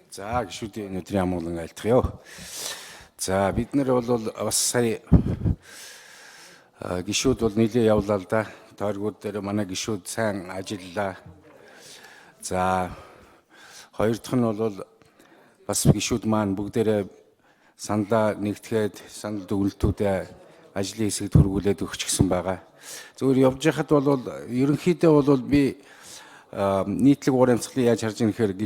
За гишүүдийн энэ өдрийн амгалан айлтгая. За бид нар бол бас сая гишүүд бол нэлээд явлаа л да. Тойргууд дээр манай гишүүд сайн ажиллалаа. За хоёр дахь нь бол бас гишүүд маань бүгдээрээ саналаа нэгтгэхэд санал дүгнэлтүүдээ ажлын хэсэгт хүргүүлээд өгчихсөн байгаа. Зөвхөн явж байхад бол ерөнхийдөө бол би нийтлэг уур амьсгалыг яаж харж байгаа нэхэр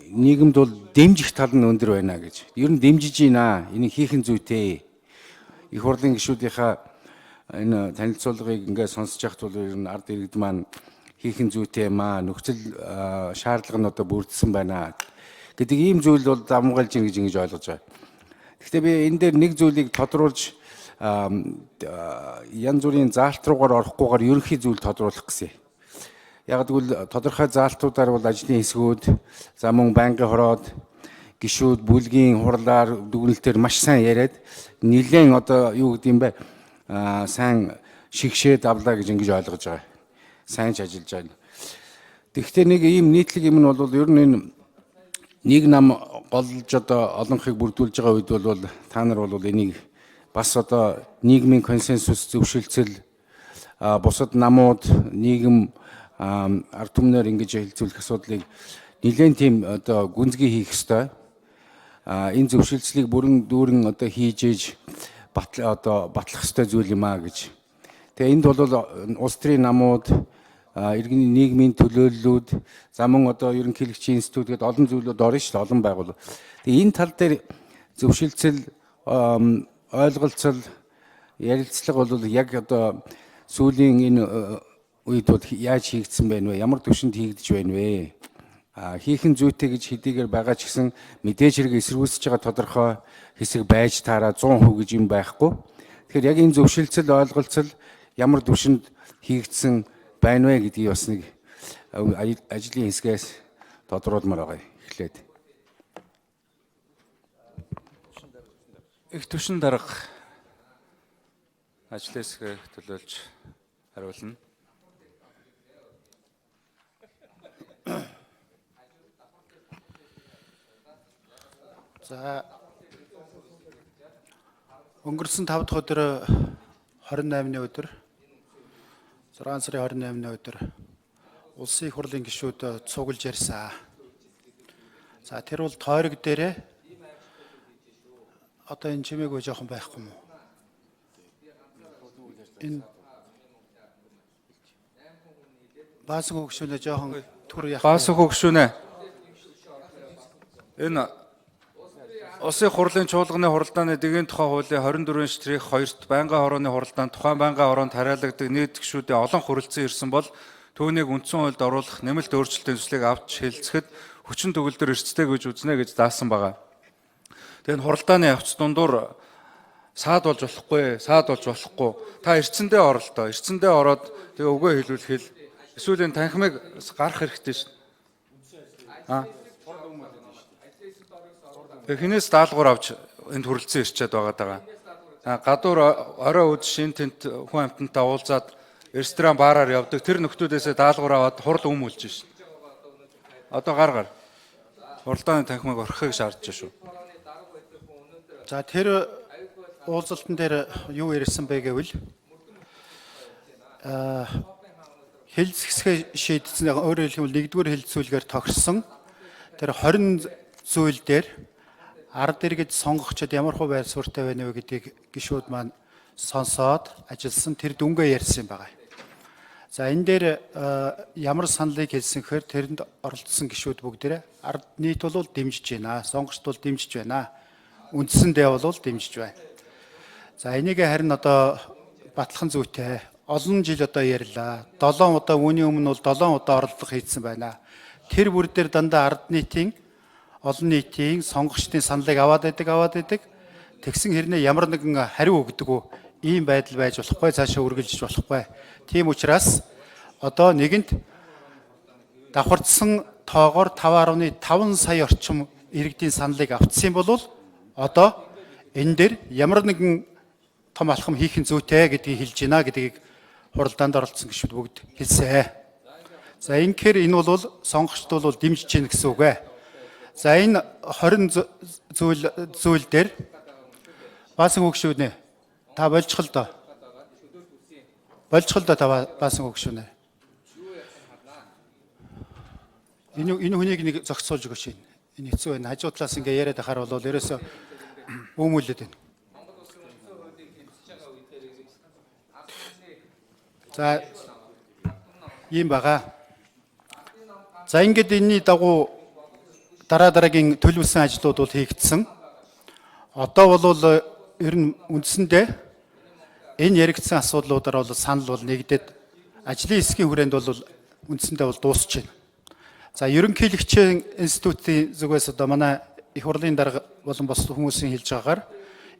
нийгэмд бол дэмжих тал нь өндөр байна гэж. Ер нь дэмжиж байна. Энийг хийх нь зүйтэй. Их хурлын гишүүдийнхаа энэ танилцуулгыг ингээд сонсож байхад бол ер нь ард иргэд маань хийх нь зүйтэй юм аа. Нөхцөл шаардлага нь одоо бүрдсэн байна гэдэг ийм зүйл бол давмгаалж ийн гэж ингэж ойлгож байгаа. Гэхдээ би энэ дээр нэг зүйлийг тодруулж янз бүрийн заалт руугаар орохгүйгээр ерөнхий зүйл тодруулах гэсэн. Яг гэвэл тодорхой заалтуудаар бол ажлын хэсгүүд, за мөн байнгын хороод гишүүд бүлгийн хурлаар дүгнэлтээр маш сайн яриад нэлээд одоо юу гэдэг юм бэ? Сайн шигшээд авлаа гэж ингэж ойлгож байгаа. Сайн ч ажиллаж байгаа. Тэгэхдээ нэг ийм нийтлэг юм нь бол ер нь энэ нэг нам голж одоо олонхыг бүрдүүлж байгаа үед бол та нар бол энийг бас одоо нийгмийн консенсус зөвшөлдсөл бусад намууд нийгэм ард түмнээр ингэж хэлцүүлэх асуудлыг нэлээд тийм одоо гүнзгий хийх ёстой. Энэ зөвшөлдслийг бүрэн дүүрэн одоо хийж ээж одоо батлах ёстой зүйл юм а гэж. Тэгээ энд бол улс төрийн намууд, иргэний нийгмийн төлөөллүүд, за мөн одоо ерөнхийлөгчийн институт гэдэг олон зүйлүүд орно шүү дээ, олон байгууллага. Тэгээ энэ тал дээр зөвшөлдсөл, ойлголцол, ярилцлага бол яг одоо сүүлийн энэ үед бол яаж хийгдсэн байна вэ? Ямар түвшинд хийгдэж байна вэ? Хийх нь зүйтэй гэж хэдийгээр байгаа ч гэсэн мэдээж хэрэг эсэргүүцэж байгаа тодорхой хэсэг байж таараа 100% гэж юм байхгүй. Тэгэхээр яг энэ зөвшөлдсөл, ойлголцол ямар түвшинд хийгдсэн байна вэ гэдгийг бас нэг ажлын хэсгээс тодруулмаар байгаа эхлээд. Их түвшин дарга ажлын хэсгээ төлөөлж хариулна. За өнгөрсөн 5 дахь өдөр 28-ны өдөр 6 сарын 28-ны өдөр Улсын их хурлын гишүүд цуглаж ярьсан. За тэр бол тойрог дээрээ одоо энэ чимээгүй жоохон байхгүй юм уу? Энэ Баасан хөгшөөнөө жоохон түр яах. Баасан хөгшөөнөө. Энэ Улсын хурлын чуулганы хуралдааны дэгийн тухай хуулийн 24-р штрих 2-т байнгын хорооны хуралдаанд тухайн байнгын хороонд хариалагддаг нийт гишүүдийн олон хүрэлцэн ирсэн бол түүнийг үндсэн хуульд оруулах нэмэлт өөрчлөлтийн төслийг авч хэлцэхэд хүчин төгөлдөр эрсдтэй гэж үзнэ гэж заасан байгаа. Тэгээд хуралдааны явц дундуур саад болж болохгүй, саад болж болохгүй. Та эрдэсэндээ оролдоо. Эрдэсэндээ ороод тэгээ өгөө хэлүүл хэл. Эсвэл энэ танхимыг гарах хэрэгтэй шин. Тэгээ хинээс даалгавар авч энд хүрэлцэн ирчээд байгаа даа. Гадуур орой үд шин тент хүн амтантай уулзаад ресторан баараар явдаг. Тэр нөхдүүдээсээ даалгавар аваад хурал өмүүлж шин. Одоо гар гар. Хуралдааны танхимыг орхихыг шаардж шүү. За тэр уулзалтан дээр юу ярьсан бэ гэвэл хэлцэхсгээ шийдсэн, өөрөөр хэлбэл нэгдүгээр хэлцүүлгээр тохирсон тэр 20 зүйл дээр ард иргэд сонгогчид ямар хуу байр суурьтай байна вэ гэдгийг гишүүд маань сонсоод ажилласан тэр дүнгээ ярьсан юм байна. За энэ дээр ямар саналыг хэлсэн гэхээр тэрэнд оролцсон гишүүд бүгдээрээ ард нийт бол дэмжиж байна, сонгогчд бол дэмжиж байна. Үндсэндээ бол дэмжиж байна. За энийг харин одоо батлах нь зүйтэй. Олон жил одоо ярьлаа. 7 удаа үүний өмнө бол 7 удаа оролдлого хийсэн байна. Тэр бүр дээр дандаа ард нийтийн олон нийтийн сонгогчдын саналыг аваад байдаг. Тэгсэн хэрнээ ямар нэгэн хариу өгдөг үү? Ийм байдал байж болохгүй, цаашаа үргэлжиж болохгүй. Тийм учраас одоо нэгэнт давхардсан тоогоор 5.5 сая орчим иргэдийн саналыг автсан бол одоо энэ дээр ямар нэгэн том алхам хийх нь зүйтэй гэдгийг хэлж байна гэдгийг хуралдаанд оролцсон гишүүд бүгд хэлсэн. За ингэхээр энэ бол сонгогчд бол дэмжиж гин гэсэн үг ээ. За энэ 20 зүйл дээр баасан хөгшүүнэ. Та болчихл доо. Болчихл доо та баасан хөгшүүнэ. Энэ хүнийг нэг зохицуулж өгөөч. Энэ хэцүү байна. Хажуу талаас ингээ яриад ахаар бол ерөөсөө өмүүлээд байна. За ийм байгаа. За ингээд энэний дагуу дараа дараагийн төлөвлөсөн ажлууд бол хийгдсэн. Одоо бол ер нь үндсэндээ энэ яригдсан асуудлуудаар бол санал бол нэгдээд ажлын хэсгийн хүрээнд бол үндсэндээ бол дуусч байна. За ерөнхийлөгчийн институтын зүгээс одоо манай их хурлын дарга болон бус хүмүүсийн хэлж байгаагаар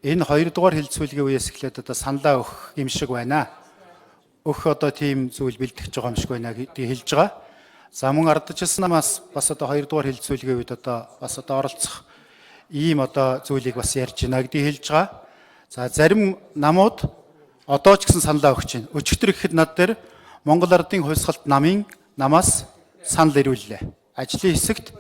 энэ 2 дугаар хэлэлцүүлгийн үеэс эхлээд одоо саналаа өгөх юм шиг байна. Өгөх одоо тийм зүйл бэлтгэж байгаа юм шиг байна гэдгийг хэлж байгаа. За мөн ардчилсан намаас бас одоо 2 дугаар хэлэлцүүлгийн үед одоо бас одоо оролцох ийм одоо зүйлийг бас ярьж байна гэдгийг хэлж байгаа. За зарим намууд одоо ч гэсэн саналаа өгч байна. Өчигдөр гэхэд над дээр Монгол Ардын хувьсгалт намын намаас санал ирүүллээ. Ажлын хэсэгт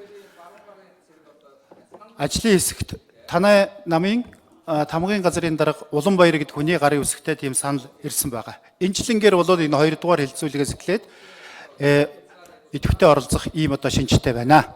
танай намын тамгын газрын дарга Уланбаяр гэдэг хүний гарын үсгтэй тийм санал ирсэн байгаа. Энэчлэнгээр бол энэ 2 дугаар хэлэлцүүлгээс эхлээд идэвхтэй оролцох ийм одоо шинжтэй байна.